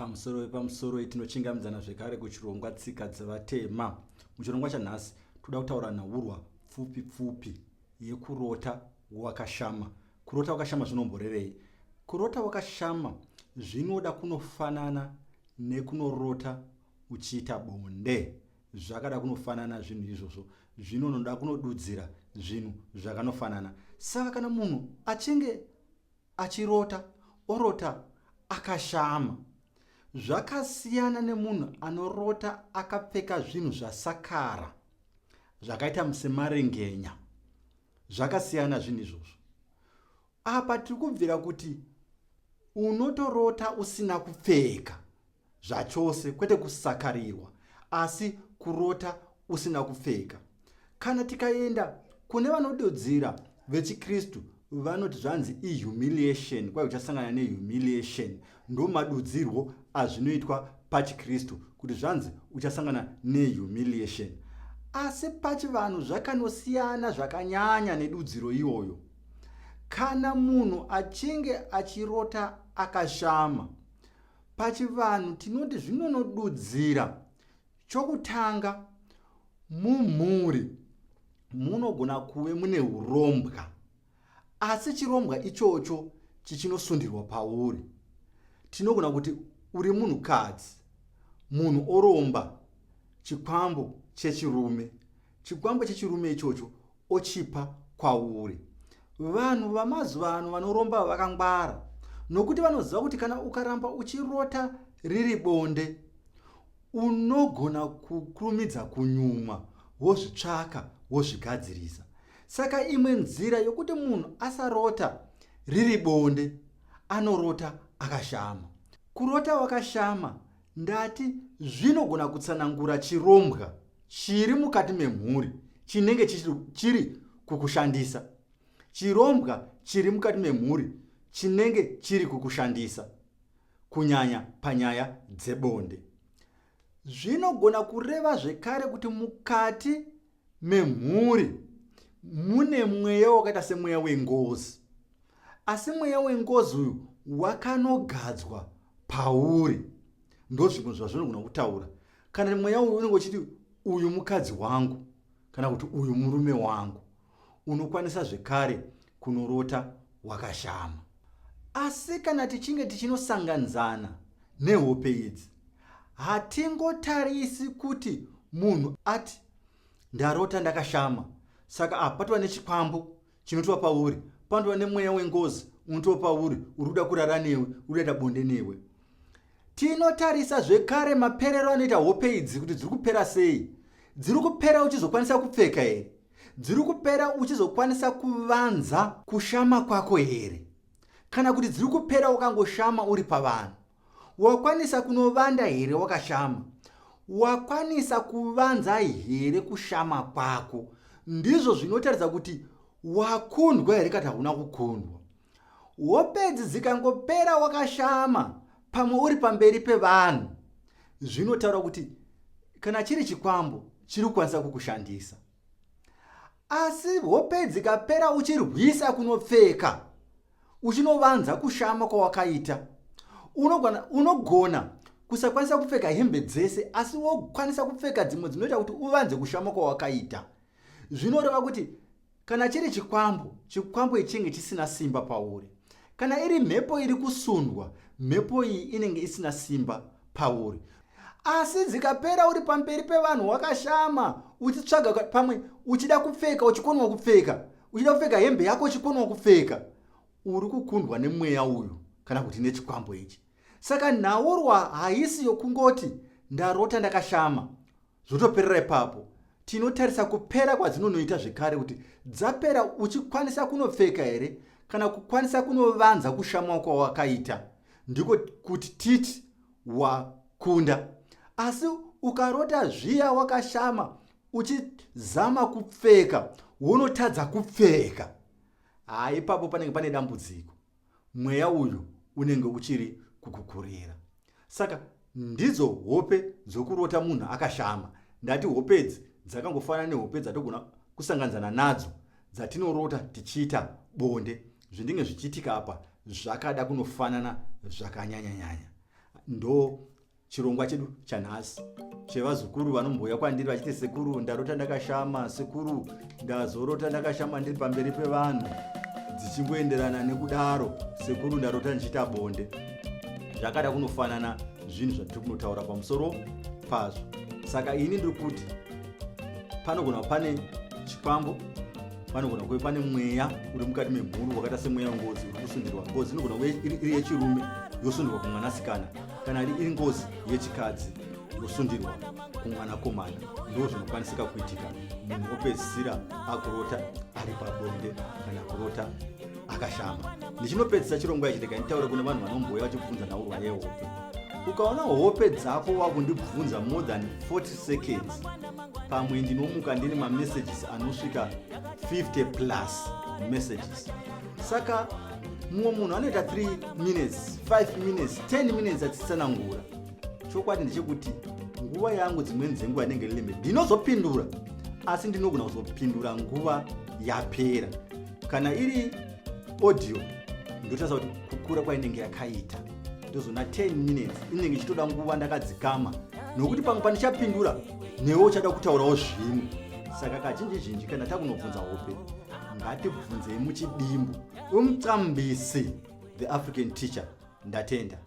Pamusoro pamusoro tinochingamidzana zvekare kuchirongwa Tsika Dzevatema. Muchirongwa chanhasi toda kutaura nhaurwa pfupi pfupi yekurota wakashama. Kurota wakashama zvinomborevei? Kurota wakashama zvinoda kunofanana nekunorota uchiita bonde. Zvakada kunofanana zvinhu izvozvo, zvinonoda kunodudzira zvinhu zvakanofanana. Saka kana munhu achinge achirota orota akashama, zvakasiyana nemunhu anorota akapfeka zvinhu zvasakara zvakaita semarengenya. Zvakasiyana zvinhu izvozvo. Apa tiri kubvira kuti unotorota usina kupfeka zvachose, kwete kusakarirwa, asi kurota usina kupfeka. Kana tikaenda kune vanodudzira vechiKristu vanoti zvanzi ihumiliation, kwai uchasangana nehumiliation. Ndo madudzirwo azvinoitwa pachiKristu kuti zvanzi uchasangana nehumiliation. Asi pachivanhu zvakanosiyana zvakanyanya nedudziro iyoyo. Kana munhu achinge achirota akashama, pachivanhu tinoti zvinonodudzira chokutanga, mumhuri munogona kuve mune urombwa, asi chirombwa ichocho chichinosundirwa pauri. Tinogona kuti uri munhukadzi, munhu oromba chikwambo chechirume, chikwambo chechirume ichocho ochipa kwauri. Vanhu vamazuva ano vanoromba vakangwara, nokuti vanoziva kuti kana ukaramba uchirota riri bonde unogona kukurumidza kunyumwa, wozvitsvaka wozvigadzirisa. Saka imwe nzira yokuti munhu asarota riri bonde, anorota akashama. Kurota wakashama ndati zvinogona kutsanangura chirombwa chiri mukati memhuri chinenge chiri kukushandisa. Chirombwa chiri mukati memhuri chinenge chiri kukushandisa, kunyanya panyaya dzebonde. Zvinogona kureva zvekare kuti mukati memhuri mune mweya wakaita semweya wengozi, asi mweya wengozi uyu wakanogadzwa pauri. Ndozvimwe zvazvinogona kutaura. Kana mweya uyu unenge uchiti uyu mukadzi wangu kana kuti uyu murume wangu, unokwanisa zvekare kunorota wakashama. Asi kana tichinge tichinosanganzana nehope idzi, hatingotarisi kuti munhu ati ndarota ndakashama, saka apa patova nechikwambo chinotova pauri, panotova nemweya wengozi unotova pauri, uri kuda kurara newe, uri kuda bonde newe. Tinotarisa zvekare maperero anoita hope idzi, kuti dziri kupera sei. Dziri kupera uchizokwanisa kupfeka here? Dziri kupera uchizokwanisa kuvanza kushama kwako here? Kana kuti dziri kupera wakangoshama uri pavanhu? Wakwanisa kunovanda here wakashama? Wakwanisa kuvanza here kushama kwako? Ndizvo zvinotaridza kuti wakundwa here kana hauna kukundwa. Hope idzi dzikangopera wakashama, pamwe uri pamberi pevanhu, zvinotaura kuti kana chiri chikwambo chiri kukwanisa kukushandisa. Asi hope dzikapera uchirwisa kunopfeka, uchinovanza kushama kwawakaita, unogona kusakwanisa kupfeka hembe dzese, asi wokwanisa kupfeka dzimwe dzinoita kuti uvanze kushama kwawakaita. Zvinoreva kuti kana chiri chikwambo, chikwambo ichinge chisina simba pauri. Kana iri mhepo iri kusundwa, mhepo iyi inenge isina simba pauri. Asi dzikapera uri pamberi pevanhu wakashama, uchitsvaga pamwe uchida kupfeka, uchikonwa kupfeka, uchida kupfeka hembe yako uchikonwa kupfeka, uri kukundwa nemweya uyu kana kuti nechikwambo ichi. Saka nhaurwa haisi yokungoti ndarota ndakashama zvotoperera ipapo. Tinotarisa kupera kwadzinonoita zvekare, kuti dzapera uchikwanisa kunopfeka here kana kukwanisa kunovanza kushamwa kwawakaita, ndiko kuti titi wakunda. Asi ukarota zviya wakashama uchizama kupfeka wonotadza kupfeka, haa, ipapo panenge pane dambudziko. Mweya uyu unenge uchiri kukukurira. Saka ndidzo hope dzokurota munhu akashama. Ndati hope idzi dzakangofanana nehope dzatogona kusanganidzana nadzo dzatinorota tichiita bonde. Zvinenge zvichiitika apa zvakada kunofanana zvakanyanyanyanya. Ndo chirongwa chedu chanhasi chevazukuru vanombouya kwandiri vachiti, "Sekuru, ndarota ndakashama. Sekuru, ndazorota ndakashama ndiri pamberi pevanhu." Dzichingoenderana nekudaro, "Sekuru, ndarota ndichiita bonde." Zvakada kunofanana zvinhu zvatiri kunotaura pamusoro pazvo. Saka ini ndiri kuti panogona pane chikwambo, panogona kuve pane mweya uri mukati memhuru wakaita semweya wengozi uri kusundirwa. Ngozi inogona kuve iri yechirume yosundirwa kumwanasikana, kana iri ngozi yechikadzi yosundirwa kumwanakomana. Ndo zvinokwanisika kuitika, munhu opedzisira akurota ari pabonde kana kurota akashama. Ndichinopedzisa chirongwa ichi, rega nditaure kune vanhu vanombouya vachibvunza nhaurwa yehope. Ukaona hope dzako wakundibvunza more than 40 seconds, pamwe ndinomuka ndine mamessages anosvika 50 plus messages. Saka mumwe munhu anoita 3 minutes, 5 minutes, 10 minutes achitsanangura. Chokwadi ndechekuti nguva yangu dzimweni dzenguva inenge limit. Ndinozopindura, asi ndinogona kuzopindura nguva yapera. Kana iri audio, ndotarisa kuti kukura kwainenge yakaita, ndozona 10 minutes inenge ichitoda nguva ndakadzikama, nokuti pamwe pandichapindura newe uchada kutaurawo zvimwe. Saka kazhinji zhinji kana takunobvunza hope, ngatibvunzei muchidimbu. Umcambisi, the African Teacher, ndatenda.